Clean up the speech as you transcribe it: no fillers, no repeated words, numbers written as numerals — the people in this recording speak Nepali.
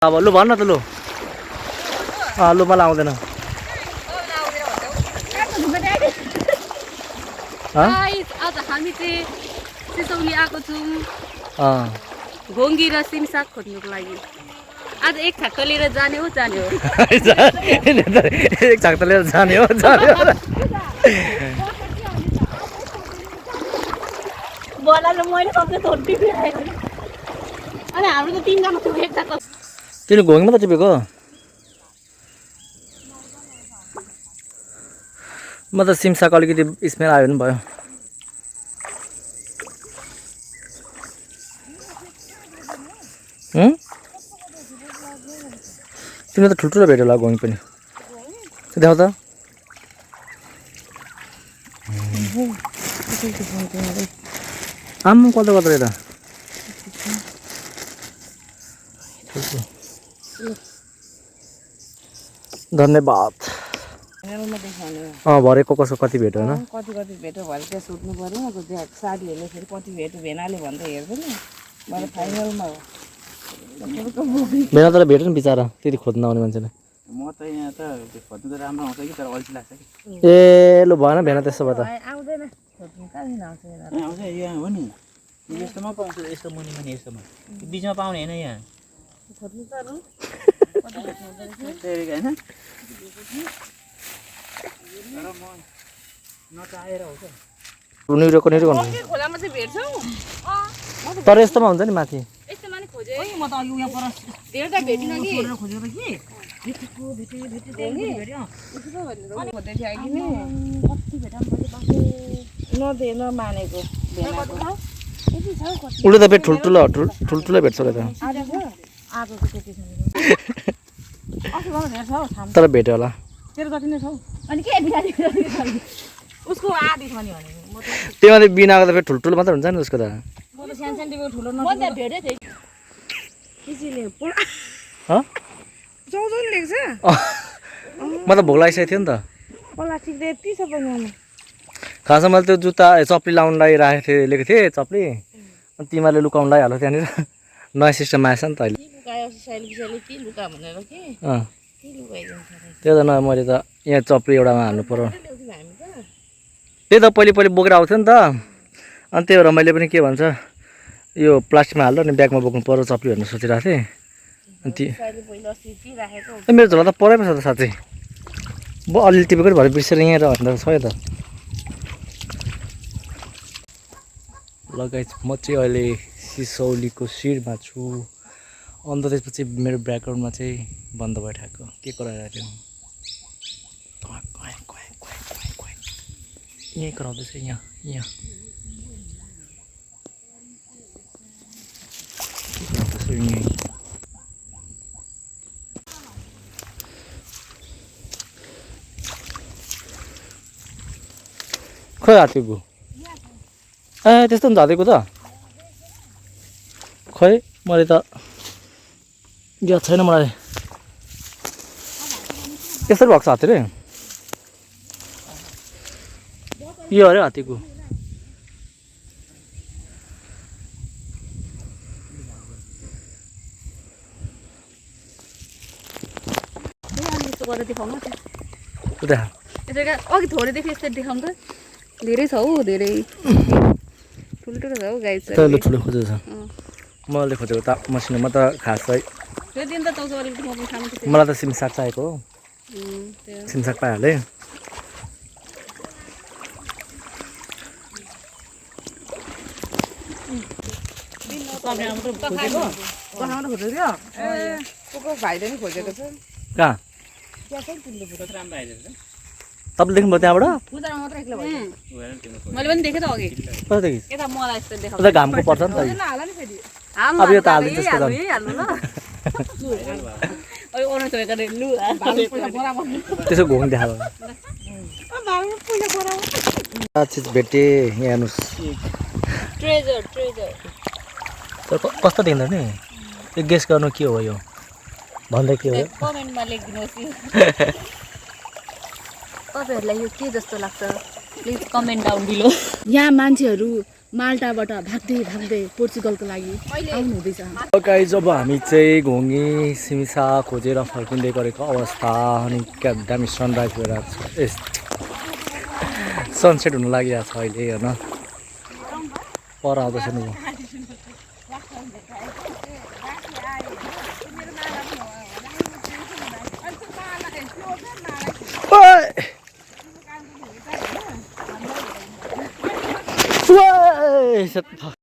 अब लु भन्न त लु लु मलाई आउँदैन आज हामी चाहिँ सिसौली आएको छौँ घोङ्गी र सिमसाग खोज्नुको लागि। आज एक छाक्क लिएर जाने हो एक छाक्क लिएर जाने हो बनाएर मैले सबै थोड्टी अनि हाम्रो त तीनजना छौँ एक छाक्क। तिमी घोङ्गीमा त टिपेको म त सिमसाग अलिकति स्मेल आयो भने भयो। तिमीले त ठुल्ठुलो भेट्यो होला घोङ्गी पनि देखाउ त। आम्म कता कता यता धन्यवाद। भरेको कसो कति भेट्यो होइन कति कति भेट्यो भरे त्यहाँ सोध्नु पऱ्यो साथीहरूले फेरि कति भेट्यो भेनाले भन्दा हेर्छ नि भरे फाइनलमा हो भेना तर भेट्यो नि बिचरा त्यति खोज्न आउने मान्छेले। म त यहाँ त खोज्नु त राम्रो आउँछ कि तर अल्छी लाग्छ कि। ए लु भएन भेना त्यसो भए त आउँदैन खोज्नु कहाँदेखि आउँछ आउँछ यहाँ हो नि यस्तोमा पाउँछ यस्तो मुनि मुनि यस्तोमा बिचमा पाउने होइन यहाँ खोज्नु त होइन तर म नचाहेर हो क्या निरो गर्नु खोलामा चाहिँ भेट्छौ तर यस्तोमा हुन्छ नि माथि यस्तोमा नि खोजे म त अघि उहाँ पर धेरै त भेटिन कि खोजेर कि भेटेको खोज्दै थियो कि कति भेटा नदे नमानेको भेनाको उल्टो त भेट ठुल्ठुलो भेट्छ त आएको त्यति छ तर भेट्यो होला तेरो जति नै छौ अनि के बिरामी उसको आधी छ नि भने म त त्यो माथि बिनाको त फेरि ठुल्ठुलो मात्रै हुन्छ नि उसको त म त सानो सानो ठुलो म त भेटे थिएँ किसिले चौधौँ लेख्छ म त भोक लागिसकेको थियो नि त प्लास्टिक त यति छ पनि खासमा मैले त्यो जुत्ता चप्ली लाउनुलाई राखेको थिएँ लिएको थिएँ चप्ली अनि तिमीहरूले लुकाउनु लगाइहाल्यो त्यहाँनिर नयाँ सिस्टम आएछ नि त अहिले लुका भनेर के त्यो त न मैले त यहाँ चप्ली एउटामा हाल्नु पर्यो त्यही त पहिले बोकेर आउँथ्यो नि त अनि त्यही भएर मैले पनि के भन्छ यो प्लास्टिकमा हाल्यो अनि ब्यागमा बोक्नु पर्यो चप्ली भनेर सोचिरहेको थिएँ अनि मेरो झोला त परै पो छ त साँच्चै अलिअलि टिपेको भरे बिर्सेर यहाँ भन्दा छ यो त लगाइ म चाहिँ अहिले सिसौलीको शिरमा छु अन्त त्यसपछि मेरो ब्याकग्राउन्डमा चाहिँ बन्द भइरहेको के कराइरहेको थियो यहीँ कराउँदैछ यहाँ खोइ हातेको ए त्यस्तो पनि झाँदेको त खै मैले त याद छैन मलाई कसरी भएको छ हातेले यो अरे हातेको उता अघि थोरैदेखि यस्तो देखाउँ त धेरै छ हौ धेरै ठुल्ठुलो छ हौ गाई ठुलो खोजेको छ मैले खोजेको त मसिनो म त खास है त्यो दिन त चौचो अलिकति म पनि खानु थियो मलाई त सिमसाग चाहिएको हो सिमसाग पाइहालेँ भाइले नि खोजेको छ कहाँ तपाईँले देख्नुभयो त्यहाँबाट मैले पनि देखेँ त अघि कतादेखि यता मलाई यस्तो देखाउँछ उता घामको पर्छ नि त अब यो त हालिदिन्छ त्यसको त्यसो घुम देखाएको चिज भेटेँ यहाँ हेर्नुहोस् कस्तो देख्दा नि यो गेस गर्नु के हो यो भन्दा के हो कमेन्टमा लेखिदिनुहोस् तपाईँहरूलाई यो के जस्तो लाग्छ प्लिज कमेन्ट डाउन बिलो। यहाँ मान्छेहरू माल्टाबाट भाग्दै भाग्दै पोर्चुगलको लागि आउनु हुँदैछ गाई जब हामी चाहिँ घोङ्गी सिमिसा खोजेर फर्किँदै गरेको अवस्था अनि क्या दामी सनराइज भइरहेको छ सनसेट हुनु लागिरहेको छ अहिले होइन पर आउँदैछ नि